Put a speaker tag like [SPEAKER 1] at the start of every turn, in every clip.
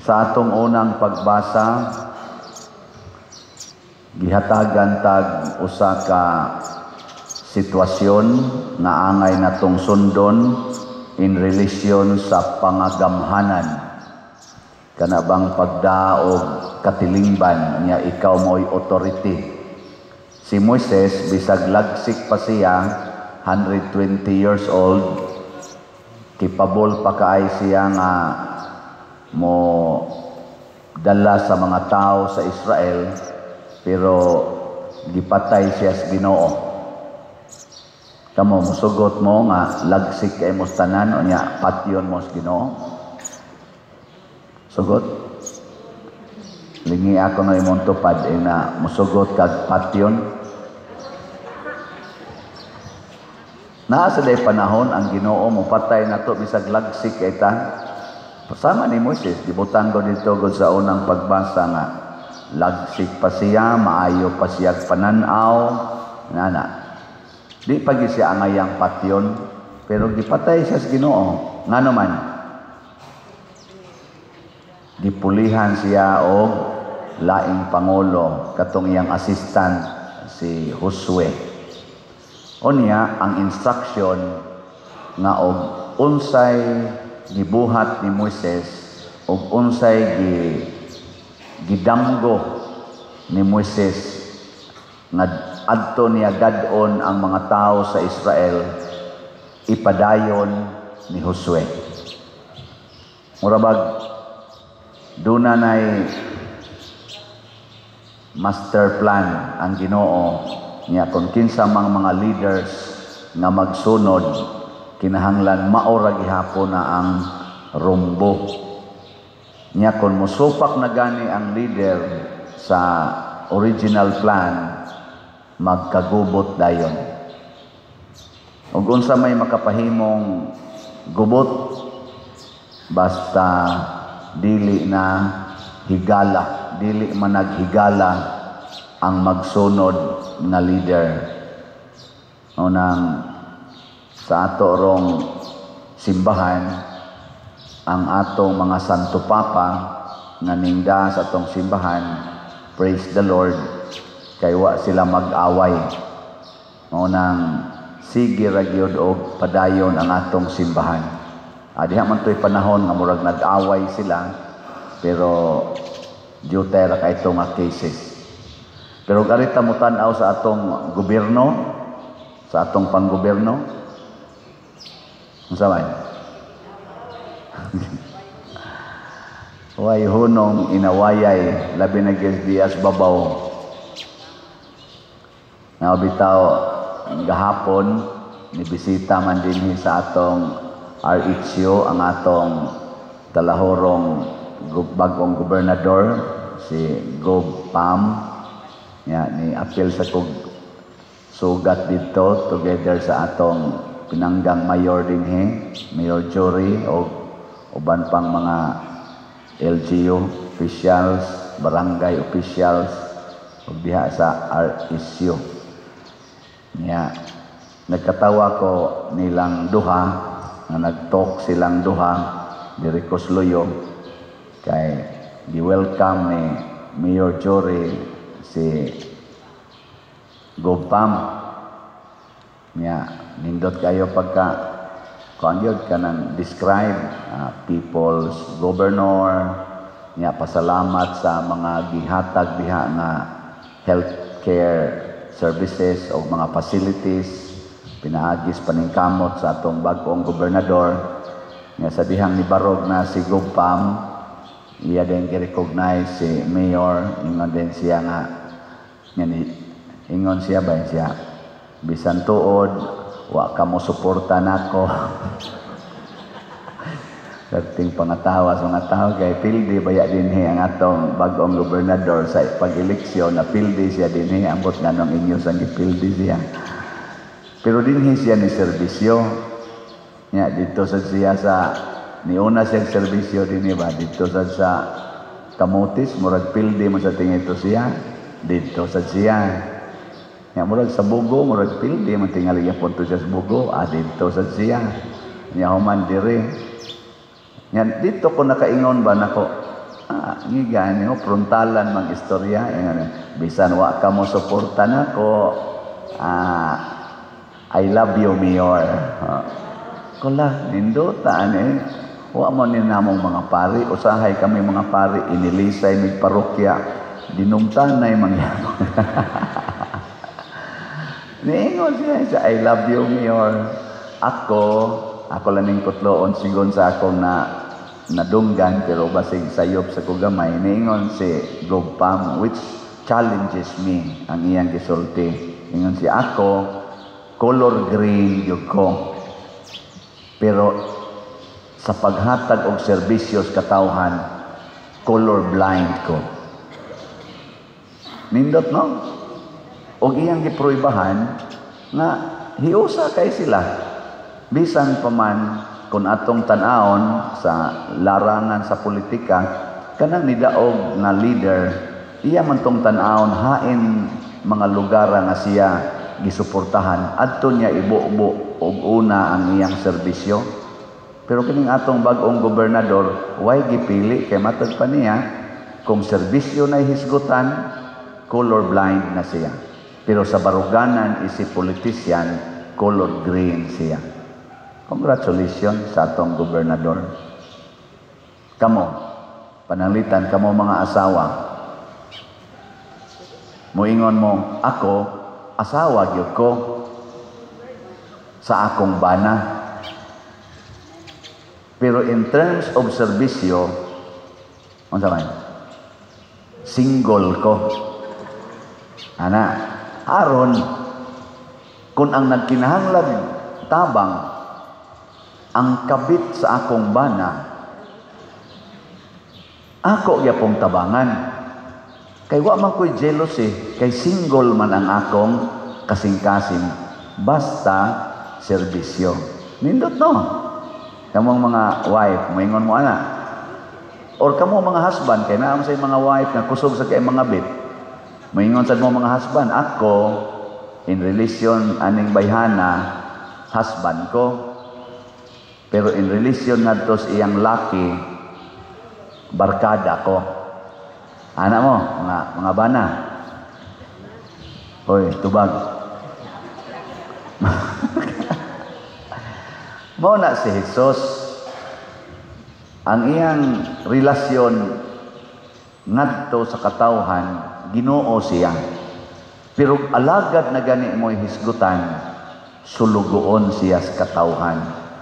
[SPEAKER 1] Sa atong unang pagbasa, gihatagan tag usa ka sitwasyon nga angay natong sundon in relation sa pangagamhanan, kana bang pagdaog katilingban niya, ikaw mo'y authority. Si Moises, bisag lagsik pa siya, 120 years old, capable pa kaay siya nga mo dala sa mga tao sa Israel, pero gipatay siya sa Ginoo. Kamo, musugot mo nga lagsik kay mo tanan, unya patyon mo sa Ginoo? Sugot? Lingi ako na imong tupad eh, na musugot kag patyon. Naa sa day panahon ang Ginoo mopatay nato bisag lagsik kay ta. Sama ni Moises, gibutang ko dito gud sa unang pagbasa nga lagsik pa siya, maayo pa siya pananaw, nana. Di pa gyud siya angayang patyon, pero gipatay siya sa Ginoo. Ngano man? Gipulihan siya og laing pangulo, katong iyang assistant si Josue. Unya ang instruction nga og unsay gibuhat ni Moises og unsay gidamgo ni Moises nga adto niya gad-on ang mga tao sa Israel, ipadayon ni Josue. Mura bag duna nay master plan ang Ginoo niya kung kinsa mang mga leaders nga magsunod, kinahanglan mao ra gihapon na ang rumbo niya. Kung musupak na gani ang leader sa original plan, magkagubot dayon. Ug unsa may makapahimong gubot? Basta dili na higala, dili man naghigala ang magsunod nga leader. Unang sa ato rong simbahan, ang atong mga Santo Papa nga ningda sa atong simbahan, praise the Lord, kay wa sila mag-away. Unang sige ra gyud og padayon ang atong simbahan. Diha man to'y panahon nga murag nag-away sila, pero dutay ra kay nga cases. Pero karita mo tan-aw sa atong gobyerno, sa atong panggobyerno, unsa man? Way hunong inawayay, labi na gyud dias babaw. Nga bitaw gahapon ni bisita man dinhi sa atong RHU ang atong talahorong bagong gobernador, si Gob Pam. Ya, ni apil sa kog sugat dito together sa atong pinanggang mayor dinhi, Mayor Jory, o uban pang mga LGU officials, barangay officials ug diha sa RSU. Nya nagkatawa ko nilang duha nga nag-talk silang duha diri Kusluyo kay gi-welcome ni Mayor Jory si Gopam. Nya nindot kayo pagka kuan gyud kanang describe people's governor. Nya pasalamat sa mga gihatag diha nga healthcare services o mga facilities pinaagis paningkamot sa atong bag-ong gobernador. Nga sa dihang nibarog na si Gopam, iya din gi-recognize si Mayor. Ingon din siya nga nga ni, ingon siya ba siya, bisan tuod wa ka mo suporta nako. Perting pangatawa sa mga tao kay pildi baya dinhi ang atong bag-ong gobernador sa pag-eleksyon, na pildi siya dinhi. Ambot nganong inyo sang gipildi siya, pero dinhi siya ni serbisyo nya dito sa siya sa niuna siyang serbisyo dinhi ba dito sa Camotes. Murag pildi mo sa tingin ito siya dito sa siya nya murag sa Bugo, murag pildi man tingali gyapon to siya sa Bugo, dito sa siya nya human diri. Yan, dito ko nakaingon ba nako, Ah, gani mo frontalan mang istorya, ingon, bisan wa ka mo suporta nako, ah, I love you, Mayor. Ah, kula nindota ani. Wa mo ni namong mga pari, usahay kami mga pari inilisay mig parokya, dinumtanay mangyapon. Niingon siya siya, "I love you, Mayor." Ako, ako lang ning kutloon sigon sa akong na nadunggan, pero basig sayop sa kugamay. Niingon si Gob Pam, which challenges me ang iyang gisulti. Ingon siya, "Ako color green gyud ko. Pero sa paghatag og serbisyo sa katawhan, color blind ko." Nindot, no? Og iyang gipruibahan nga hiusa kay sila. Bisan pa man kung atong tan-awon sa larangan sa politika, kanang nidaog nga leader, iya man tong tan-awon hain mga lugar nga siya gisuportahan, adto niya ibubo og una ang iyang serbisyo. Pero kining atong bag-ong gobernador, way gipili kay matod pa niya kung serbisyo na hisgutan, color blind na siya. Pero sa baruganan isip politician, color green siya. Congratulations sa atong gobernador. Kamo, pananglitan kamo mga asawa. Muingon mo, "Ako, asawa gyud ko sa akong bana. Pero in terms of serbisyo, unsa man? Single ko." Ana, aron kung ang nagkinahanglan tabang ang kabit sa akong bana, ako gyapong tabangan. Kay wa man ko'y jealousy, kay single man ang akong kasing-kasing. Basta serbisyo. Nindot, no? Kamong mga wife, moingon mo ana. Or kamo mga husband, kay naa sa mga wife nga kusog sa kay mga bit. Moingon sad mo mga husband, "Ako in relation aning bayhana, husband ko. Pero in relation ngadto sa iyang laki, barkada ko." Ana mo, mga bana. Hoy, tubag. Mao na si Jesus, ang iyang relasyon ngadto sa katawhan, Ginoo siya. Pero alagad na gani mo'y hisgutan, sulugoon siya sa katawhan.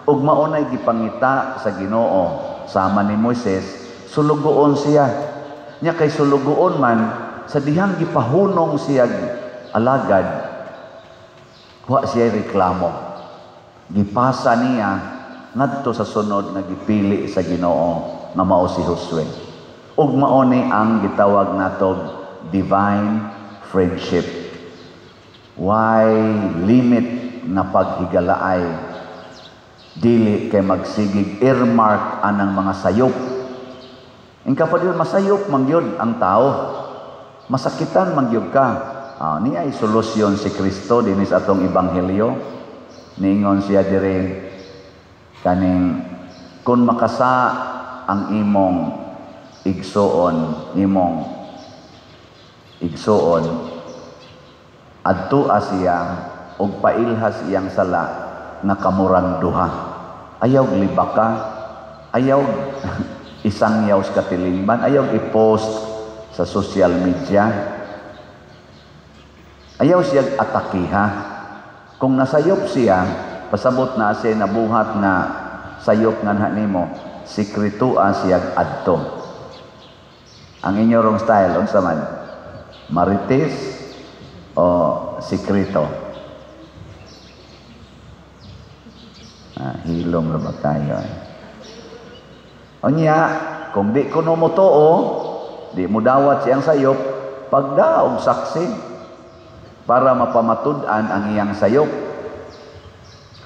[SPEAKER 1] Ug mao nay gipangita sa Ginoo sama ni Moises, sulugoon siya. Nya kay sulugoon man, sa dihang gipahunong siya alagad, wa siya reklamo. Gipasa niya ngadto sa sunod nga gipili sa Ginoo nga mao si Josue. Ug mao ni ang gitawag natog divine friendship. Why limit na paghigalaay? Dili kay magsigig earmark anang mga sayop. Ingka pa yun, masayop man gyud ang tao. Masakitan man gyud ka. Ah, niya ay solusyon si Kristo dinis atong ebanghelyo. Niingon siya dire kaning kung makasa ang imong igsoon, adtua siya og pailhas iyang sala nga kamurang duha. Ayaw libaka, ayaw isangyaw sa katilingban, ayaw i-post sa social media. Ayaw siya atakiha. Kung nasayop siya, pasabot na siya nabuhat nga sayop nga nimo, sikretua siya adto. Ang inyong style, unsa man? Marites o sikreto? Ah, hilom ra ba kayo eh? Unya, kung di kuno mo tuo, di mo dawat siyang sayop, pagdaog saksi para mapamatud-an ang iyang sayop.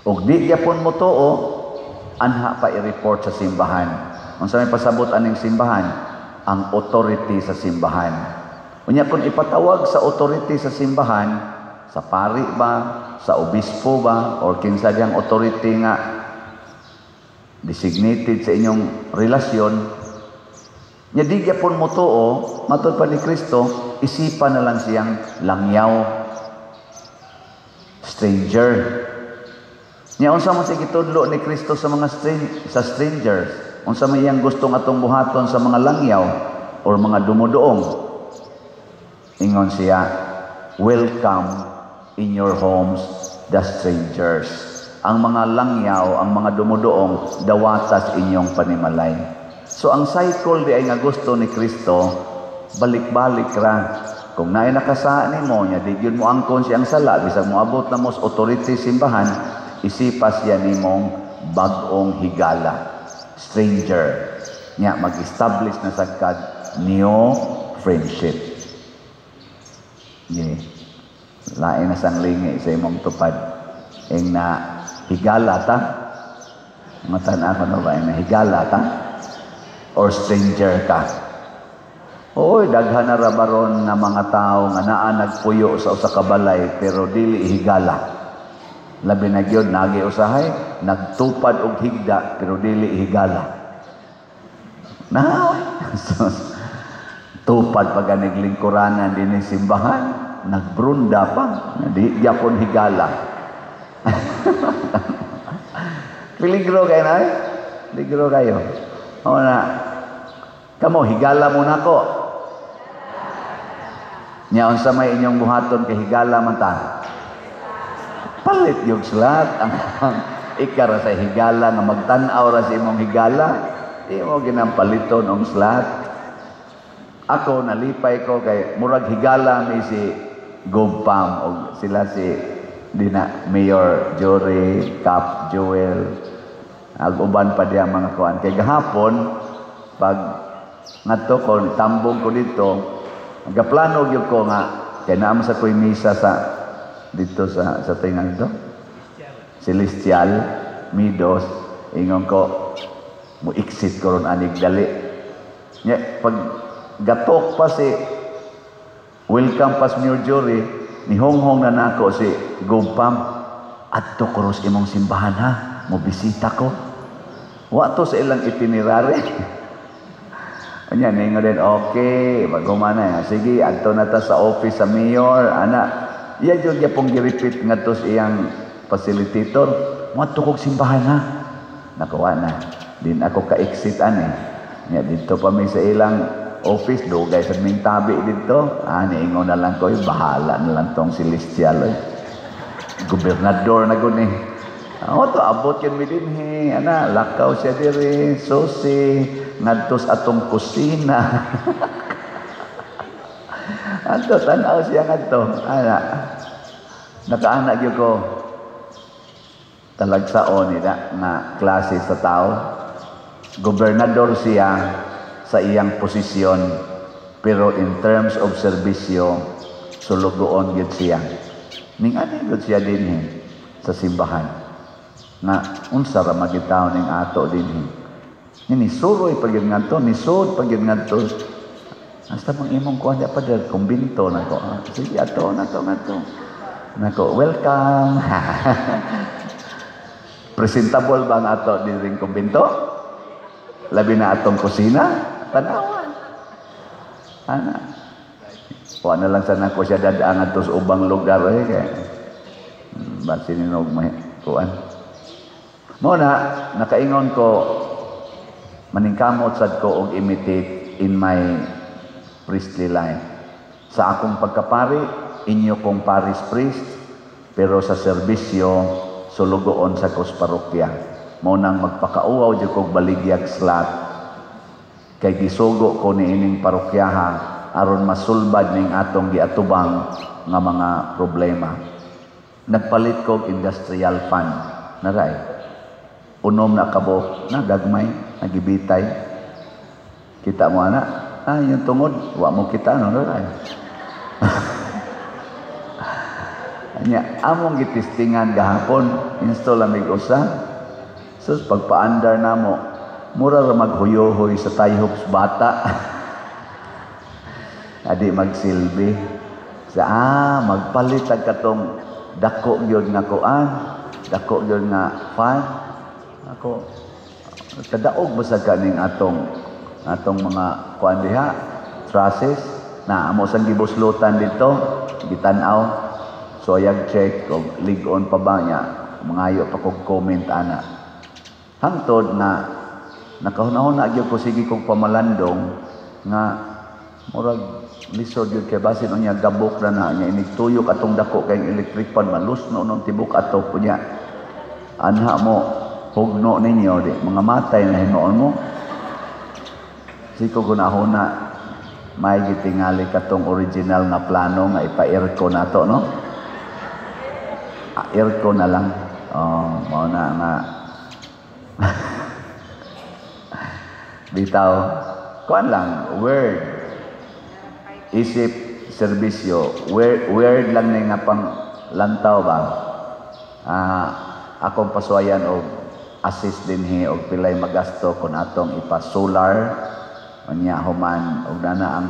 [SPEAKER 1] Ug di gyapon mo tuo, anha pa i-report sa simbahan. Unsa may pasabot aning simbahan? Ang authority sa simbahan. Unya kung ipatawag sa authority sa simbahan, sa pari ba, sa obispo ba, or kinsa diyang authority nga designated sa inyong relasyon, Nya di gyapon mo tuo, matud pa ni Kristo, isipan na lang siyang langyaw, stranger. Nya unsa man siya gitudlo ni Kristo sa mga sa strangers? Unsa man iyang gustong atong buhaton sa mga langyaw or mga dumuduong? Ingon siya, "Welcome in your homes the strangers." Ang mga langyaw, ang mga dumuduong, dawata sa inyong panimalay. So ang cycle di ay nga gusto ni Kristo, balik-balik ra. Kung naay nakasala nimo, nya di gyud mo angkon siyang sala, bisag moabot na mo sa authority simbahan, isipa siya nimong bag-ong higala, stranger. Nya mag-establish na sad kag new friendship. Yeah. Lain na sang lingi sa imong tupad. Ing na higala ta. Matan ako na ba? Ing na higala ta? Or stranger ka? Oy, daghan na ra baron nga mga tao nga naa nagpuyo sa usa ka balay pero dili higala. Labi na gyud nagi usahay nagtupad og higda pero dili higala. Na, tupad pa ganig lingkuranan dinhi simbahan, nagbrunda pa, di gyapon higala. Peligro kayo na eh. Peligro kayo. O na, kamo, higala mo nako. Nya unsa may inyong buhaton kay higala man ta? Palit yung slat. Ang ikara sa higala nga magtan-aw ra sa imong higala, di mo ginampaliton og slat. Ako nalipay ko kay murag higala mi si Gobpam og sila si dina Mayor Jory, Cap Joel, ag uban pa diya mga kuan. Kay gahapon pag ngadto ko, tambong ko dito, nagaplano gyud ko nga kay naa man sa ko'y misa sa dito sa tingan dito Celestial Midos. Ingon ko, mo exit ko ron anig dali. Nya pag gatok pa si welcome pas Mayor Jory, ni honghong na nako si Gobpam, "Adto ko ros imong simbahan ha, mo bisita ko." Wa to sa ilang itinerary. Anya ningo din, okay, pag humana, sige, adto na ta sa office sa mayor, ana. Iya jud gyapon gi-repeat ngadto sa iyang facilitator, "Moadto kog simbahan ha." Nakuha na. Din ako ka-exit ani. Nya dito pa mi sa ilang office, dugay sa ming tabi dito. Ah, niingon na lang ko, "Eh, bahala na lang tong Celestial. Eh. Gobernador na gud ni." Oh, to abot yun mi dinhi, ana, lakaw siya diri, susi, ngadto sa atong kusina. Adto tan-aw siya ngadto, ana. Nakaana gyud ko talagsaon nila nga klase sa tao. Gobernador siya sa iyang posisyon, pero in terms of serbisyo, sulugoon gyud siya. Ning ani gyud siya dinhi sa simbahan. Nga unsa ra magitaw ning ato dinhi. Ni suroy pa gyud ngadto, ni sud pa gyud ngadto. Hasta mang imong kuan pa der kumbinto nako. Ah, sige, ato na to ngadto. Nako, welcome. Presentable ba ang ato dinhing kumbinto? Labi na atong kusina, tanawan. Ana. Wa na lang sana ko siya dadaan ngadto sa ubang lugar eh kay basin ninog may kuan. Mo na nakaingon ko, maningkamot sad ko og imitate in my priestly life. Sa akong pagkapari, inyo kong parish priest, pero sa serbisyo, sulugoon sa kos parokya. Mo nang magpakauwaw jud kog baligyag slat kay gisugo ko ni ining parokyaha aron masulbad ning atong giatubang nga mga problema. Nagpalit kog industrial fan. Naray. Unom na kabuok na gagmay, nagibitay. Kita mo ana? Ah, yung tungod, wa mo kita no naray. Anya, among gitistingan gahapon, install lamig usa. Sus, pagpaandar namo, mura ra maghuyohoy sa tayhops bata. Adi magsilbi. Sa magpalit ag katong dako gyud nga kuan, dako gyud nga fan. Ako kadaog ba sa kaning atong Atong mga kuan diha, trusses na amo sang gibuslutan dito, gitan-aw. So ayag check og lig-on pa ba niya, mangayo pa kog comment ana. Hangtod na nakahuna-huna gyud ko, sige kog pamalandong nga murag lisod gyud kay basin unya gabok na na niya, inigtuyok atong dako kay electric fan, malusno nung tibok atop unya. Anha mo hugno ninyo, di mga matay na hinuon mo. Siko gunahuna may gitingali katong original nga plano nga ipa-aircon nato, no? Ah, aircon na lang. Oh, mao na nga bitaw kuan lang, word isip serbisyo, word, word lang ni nga pang lantaw ba. Ah, akong pasuwayan og assist dinhi og pilay magasto kun atong ipa-solar. Unya human og nana ang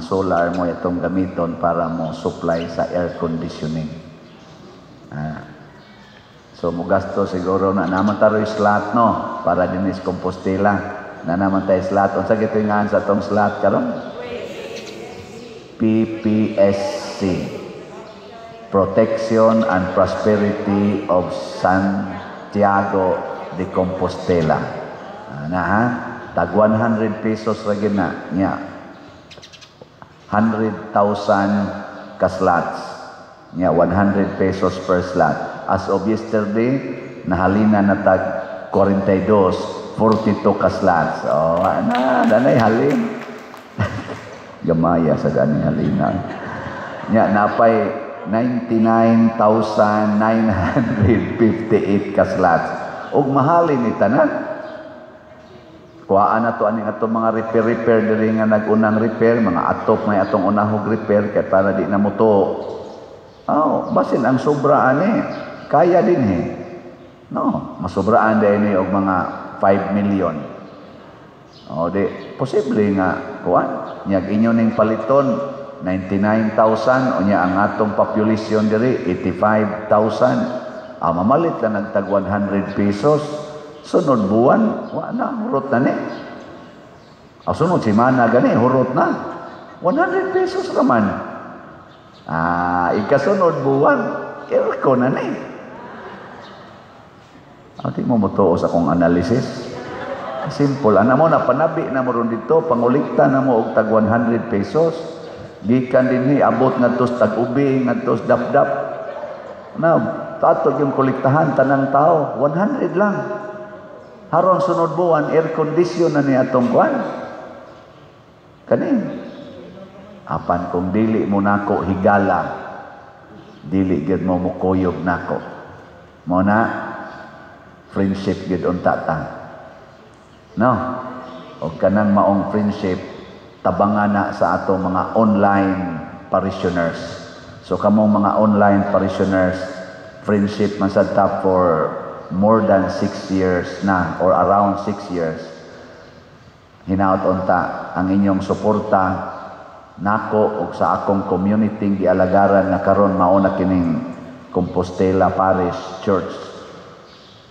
[SPEAKER 1] solar mo itong gamiton para mo supply sa air conditioning. Ah. So mogasto siguro na naman taroy slot, no, para dinis Compostela. Na naman tayo slot. Unsa gito sa atong slot karon? PPSC. Protection and Prosperity of Santiago de Compostela. Ah, na ha? Tag 100 pesos ra gyud na nya. 100,000 ka slots. Nya 100 pesos per slot. As of yesterday, nahalina na tag 42, 42 ka slots. Oh, ana, danay halin. Gamaya sa gani halina. Nya napay 99,958 ka slots. Ug mahalin ni tanan. Kuhaan na to aning atong mga repair-repair diri nga nag-unang repair, mga atop may atong unahog repair kay para di na mo to. Oh, basin ang sobra ani, kaya din he. No, masobraan din ni og mga 5 million. O di posible nga kuan, nyag inyo ning paliton 99,000, unya ang atong population diri 85,000. Ah, mamalit lang nagtag 100 pesos. Sunod buwan, wa na, hurot na ni. Ah, sunod semana gani, hurot na. 100 pesos raman. Ah, ikasunod buwan, aircon na ni. Ah, di mo motuo sa akong analysis. Simple. Ana mo, napanabi na mo ron dito, pangulikta na mo og tag 100 pesos. Gikan dinhi, abot ngadto sa tag-ubi, ngadto sa dapdap. Na, tatog yung kolektahan, tanang tao, 100 lang. Haron sunod buwan, air condition na ni atong kuan. Kani. Apan kung dili mo nako higala, dili gyud mo mukuyog nako. Mo na friendship gyud unta ta. No? O kanang maong friendship tabangan na sa atong mga online parishioners. So kamong mga online parishioners, friendship man sad ta for more than 6 years na or around 6 years. Hinaot unta ang inyong suporta nako og sa akong community gialagaran nga karon mao na kining Compostela Parish Church.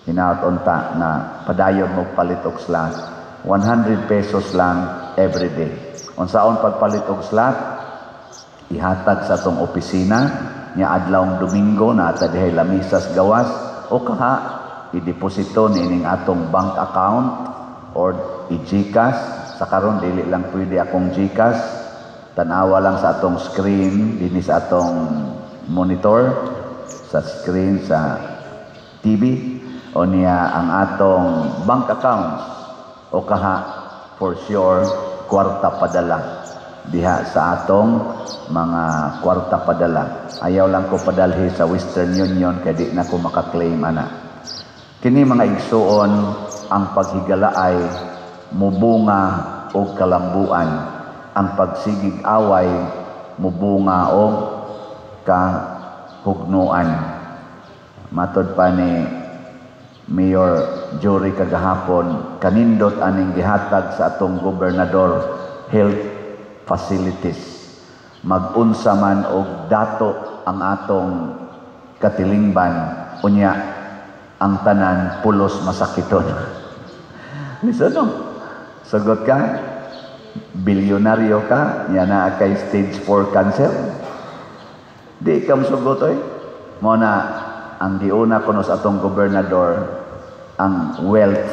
[SPEAKER 1] Hinaot unta na padayon mo palit og slot. 100 pesos lang every day. Unsaon pagpalit og slot? Ihatag sa atong opisina nya adlawng Domingo na ata dihay lamisas gawas, o kaha ideposito niining atong bank account or i-GCash. Sa karon dili lang pwede akong GCash, tanawa lang sa atong screen dinhi sa atong monitor, sa screen sa TV o niya ang atong bank accounts, o kaha for sure kwarta padala diha sa atong mga kwarta padala. Ayaw lang ko padalhi sa Western Union kay di na ko makaklaim ana. Kini mga igsuon, ang paghigala ay mubunga og kalambuan, ang pagsigig away mubunga og kahugnuan. Matod pa ni Mayor Jory kagahapon, kanindot aning gihatag sa atong gobernador, health facilities. Magunsa man og dato ang atong katilingban, unya ang tanan pulos masakiton. Listen, no? Sugot ka? Bilyonaryo ka? Nya naa kay stage 4 cancer? Di ka musugot oy. Mao na ang giuna kuno sa atong gobernador, ang wealth,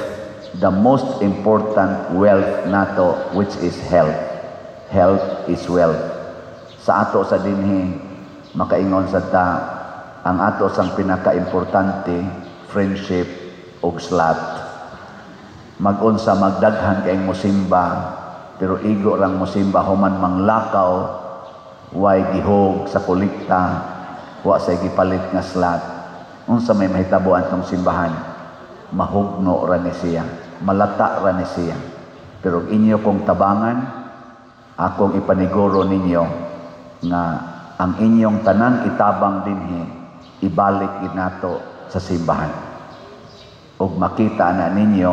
[SPEAKER 1] the most important wealth nato, which is health. Health is wealth. Sa ato sa dinhi, makaingon sa ta, ang ato sang pinaka-importante, friendship ug slot. Magunsa magdaghan kay musimba, pero igo rang musimba, human manglakaw, way gihog sa kolekta, wa say gipalit nga slot. Unsa may mahitabo atong simbahan? Mahugno ra ni siya, malata ra ni siya. Pero inyo kong tabangan, akong ipaniguro ninyo nga ang inyong tanang itabang dinhi, ibalik ginato sa simbahan. Ug makita na ninyo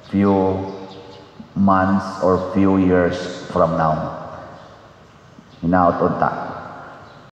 [SPEAKER 1] few months or few years from now. Hinaot unta.